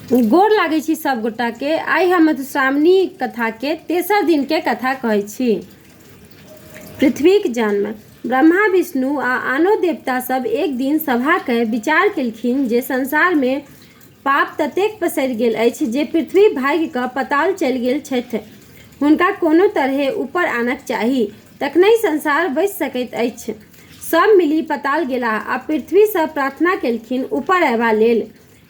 गोर लागै छी सब गोटा के। आइ हम मधुश्रावणी कथा के तेसर दिन के कथा कहै छी। पृथ्वीक जन्म। ब्रह्मा, विष्णु आ आनो देवता सब एक दिन सभा कय विचार केलखिन जे संसार मे पाप ततेक पसरि गेल अछि जे पृथ्वी भागि क पताल चलि गेल छथि। हुनका कोनो तरहें ऊपर आनक चाही, तखनहि संसार बचि सकैत अछि। सब मिलि पताल गेलाह आ पृथ्वी सँ प्रार्थना केलखिन ऊपर अयबा लेल।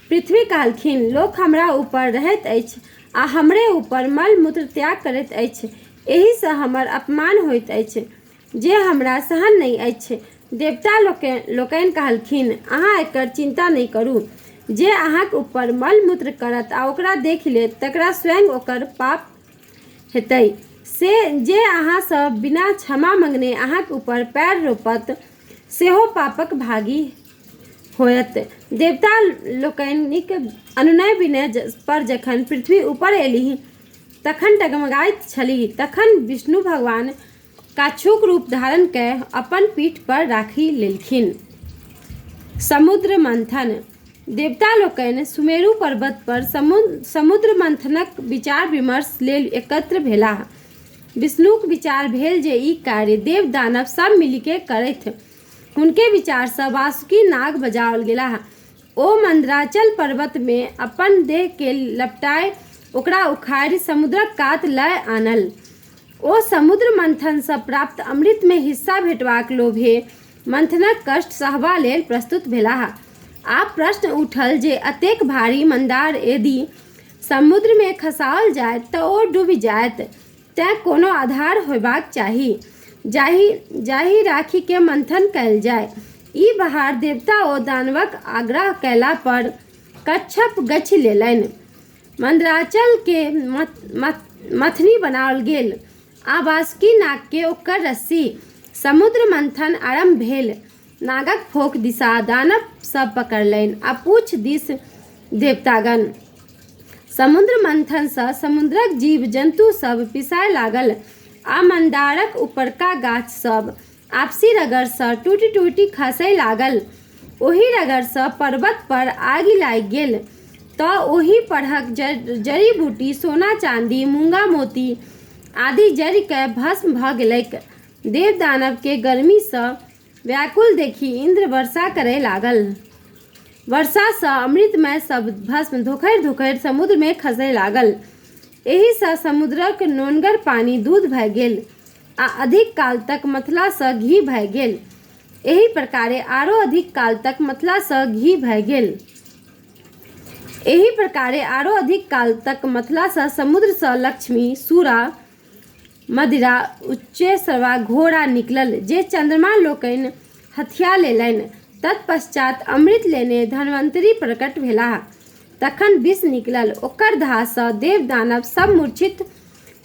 पृथ्वी कहलखिन, लोक हमरा ऊपर रहैत अछि आ हमरे ऊपर मल-मूत्र त्याग करैत अछि। एहि सँ हमर अपमान होइत अछि, जे हमरा सहन नहि अछि। देवता लोकनि कहलखिन, अहाँ एकर चिन्ता नहि करू। जे अहाँक ऊपर मल-मूत्र करत आ ओकरा देखि लेत तकरा स्वयं ओकर पाप हेतै। से जे अहाँ सँ बिना क्षमा मंगने अहाँक ऊपर पैर रोपत सेहो पापक भागी होयत। देवता लोकनिक अनुनय-विनय पर जखन पृथ्वी ऊपर एलीह तखन डगमगाइत छलीह। तखन विष्णु भगवान काछुक रूप धारण कय अपन पीठ पर राखि लेलखिन। समुद्र मंथन। देवता लोकनि सुमेरु पर्वत पर समुद्र मंथनक विचार-विमर्श लेल एकत्र भेलाह। विष्णुक विचार भेल जे ई कार्य देव-दानव सब मिलिकय करथि। हुनके विचार सँ वासुकी नाग बजाओल गेलाह। ओ मंदराचल पर्वत मे अपन देह केँ लपटाय ओकरा उखाड़ि समुद्रक कात लय आनल। ओ समुद्र मंथन सँ प्राप्त अमृत मे हिस्सा भेटबाक लोभे मंथनक कष्ट सहबा लेल प्रस्तुत भेलाह। आब प्रश्न उठल जे एतेक भारी मंदार यदि समुद्र मे खसाओल जायत त ओ डूबि जायत, तेँ कोनो आधार होयबाक चाही जाहि राखि केँ मंथन कयल जाय। ई भार देवता ओ दानवक आग्रह कयला पर कच्छप गछि लेलनि। मंदराचल केँ मथनी बनाओल गेल आ वासुकी नाग केँ ओकर रस्सी। समुद्र मंथन आरम्भ भेल। नागक फोंक दिस दानव सब पकड़लनि आ पूँछ दिस देवतागण। समुद्र मंथन सँ समुद्रक जीव-जन्तु सब पिसाय लागल आ मंदारक उपरका गाछ सब आपसी रगड़ सँ टूटि-टूटि खसय लागल। ओहि रगड़ सँ पर्वत पर आगि लागि गेल त ओहि परहक जड़ी-बूटी, सोना-चाँदी, मूंगा-मोती आदि जरिकय भस्म भ गेलैक। देव-दानव केँ गर्मी सँ व्याकुल देखि इन्द्र वर्षा करय लागल। वर्षा सँ अमृतमय सब भस्म धोखरि-धोखरि समुद्र मे खसय लागल। एहि सँ समुद्रक नोनगर पानि दूध भय गेल आ अधिक काल तक मथला सँ घी भय गेल। एहि प्रकारे आरो अधिक काल तक मथला सँ घी भय गेल। एहि प्रकारे आरो अधिक काल तक मथला सँ समुद्र सँ लक्ष्मी, सुरा, मदिरा, उच्चैःश्रवा घोड़ा निकलल जे चन्द्रमा लोकनि हथिया लेलनि। तत्पश्चात् अमृत लेने धन्वन्तरि प्रकट भेलाह। तखन विष निकलल। ओकर धाह सँ देव-दानव सब मूर्छित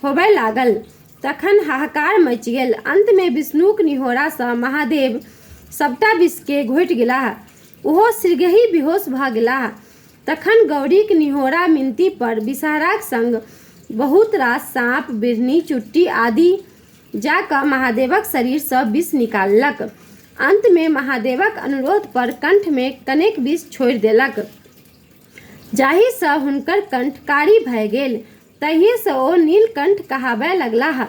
होबय लागल। तखन हाहाकार मचि गेल। अन्त मे विष्णुक निहोरा सँ महादेव सबटा विष केँ घोंटि गेलाह। ओहो शीघ्रहि बेहोश भ गेलाह। तखन गौरीक निहोरा-मिनती पर विषहराक संग बहुत रास साँप, बिढ़नी, चुट्टी आदि जा क महादेवक शरीर सँ विष निकाललक। अन्त मे महादेवक अनुरोध पर कंठ मे कनेक विष छोड़ि देलक, जाहि सँ हुनकर कंठ कारी भय गेल। तहिये सँ ओ नीलकंठ कहाबय लगलाह।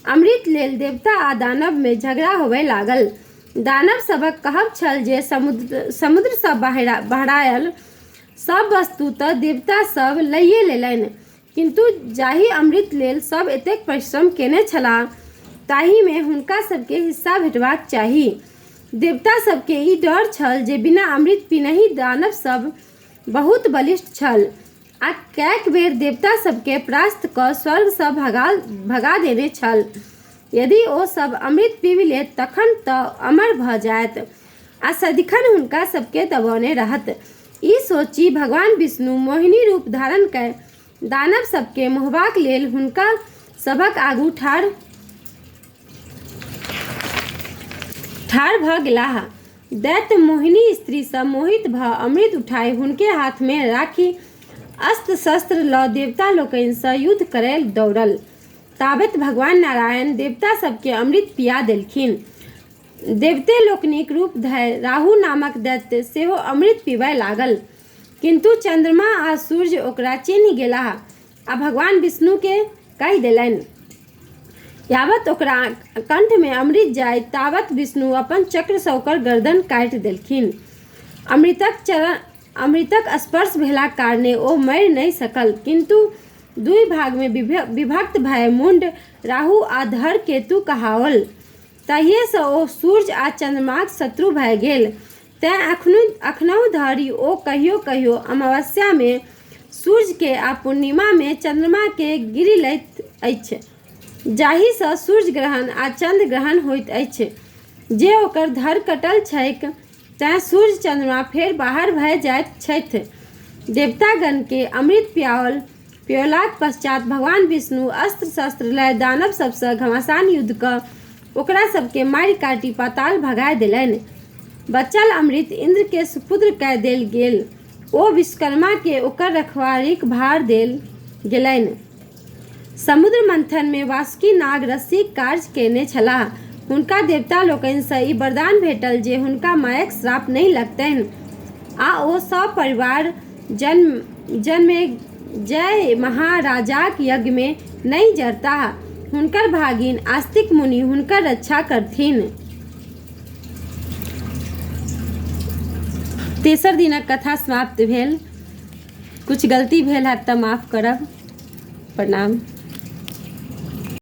अमृत लेल देवता आ दानव मे झगड़ा होबय लागल। दानव सभक कहब छल जे समुद्र सँ बहरायल सब वस्तु त देवता सब लइये लेलनि, किन्तु जाहि अमृत लेल सब एतेक परिश्रम केने छलाह ताहि मे हुनका सब केँ हिस्सा भेटबाक चाही। देवता सब केँ ई डर छल जे बिना अमृत पीनहि दानव सब बहुत बलिष्ठ छल आ कैक बेर देवता सब केँ परास्त क स्वर्ग सँ भगा देने छल। यदि ओ सब अमृत पीबि लेत तखन त अमर भ जायत आ सदिखन हुनका सब केँ दबौने रहत। ई सोचि भगवान विष्णु मोहिनी रूप धारण कय दानव सब केँ मोहबाक लेल हुनका सभक आगू ठाढ़ भ गेलाह। दैत्य मोहिनी स्त्री सँ मोहित भ अमृत उठाय हुनके हाथ मे राखि अस्त्र-शस्त्र ल देवता लोकनि सँ युद्ध करय दौड़ल। ताबत भगवान नारायण देवता सब केँ अमृत पिया देलखिन। देवते लोकनिक रूप धय राहु नामक दैत्य सेहो अमृत पीबय लागल। किन्तु चन्द्रमा आ सूर्य ओकरा चिन्हि गेलाह आ भगवान विष्णुकेँ कहि देलनि। यावत ओकरा कंठमे अमृत जाय तावत विष्णु अपन चक्रसँ ओकर गर्दन काटि देलखिन। अमृतक स्पर्श भेलाक कारणे ओ मरि नहि सकल किन्तु दुइ भागमे विभक्त भए मुण्ड राहु आ धड़ केतु कहाओल। तहिएसँ ओ सूर्य आ चन्द्रमाक शत्रु भए गेल। तेँ एखनहु धरि ओ कहियो-कहियो अमावस्यामे सूर्यकेँ आ पूर्णिमामे चन्द्रमाकेँ गीड़ि लैत अछि जाहिसँ सूर्यग्रहण आ चन्द्रग्रहण होइत अछि। जे ओकर धड़ कटल छैक तेँ सूर्य-चन्द्रमा फेर बाहर भए जाइत छथि। देवतागणकेँ अमृत पियौलाक पश्चात् भगवान विष्णु अस्त्र-शस्त्र लए दानव सभसँ घमासान युद्ध कऽ ओकरा सभकेँ मारि-काटि पाताल भगाए देलनि। बचल अमृत इन्द्रकेँ सुपुर्द कए देल गेल ओ विश्वकर्माकेँ ओकर रखवारीक भार देल गेलनि। समुद्र मंथनमे वासुकी नाग रस्सीक कार्य कएने छलाह। हुनका देवता लोकनिसँ ई वरदान भेटल जे हुनका मायक श्राप नहि लगतनि आ ओ सपरिवार जनमेजय महाराजाक यज्ञमे नहि जरताह। हुनकर भागिन आस्तिक मुनि हुनकर रक्षा करथिन। तेसर दिनक कथा समाप्त भेल। किछु गलती भेल हैत तऽ माफ करब। प्रणाम।